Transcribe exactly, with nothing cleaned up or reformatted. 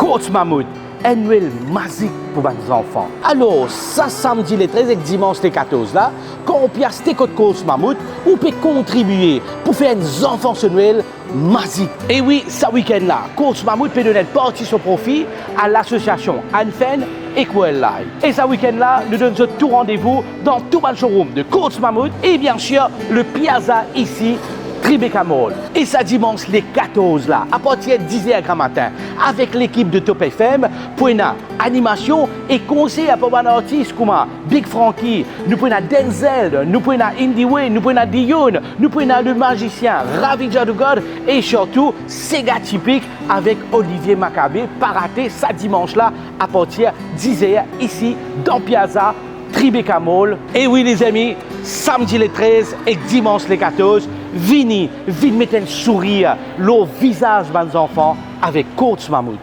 Courts Mammouth, enn Nwel mazik pou bann zanfan. Alor, sa samdi le trez ek dimans le katorz la, kan ou pe aste kot Courts Mammouth, ou pe kontribie pou fer enn zanfan so Nwel mazik. E wi, sa wikenn la, Courts Mammouth pe donn enn parti so profi a lasosiasion Anfen ek Wildlife. E sa wikenn la, nou donn zot tou randevou dan tou bann showroom de Courts Mammouth e bien sir le Piazza isi, Tribeca Mall. E sa dimans le katorz la, apartir dizer gramatin, avek lekip de Top F M, pou ena animasion e konsey par bann artis kouma Big Frankie, nou pou ena Denzel, nou pou ena Indie Way, nou pou ena Dion, nou pou ena Le Magicien, Ravi Jadougar e sirtou Sega Tipik avek Olivier Maccabée. Pa rate sa dimans la apartir dizer isi dan Piazza, Tribeca Mall. E wi lezami, samdi le trez ek dimans le katorz, vini, vinn met enn sourir lor vizaz bann zanfan avek Courts Mammouth.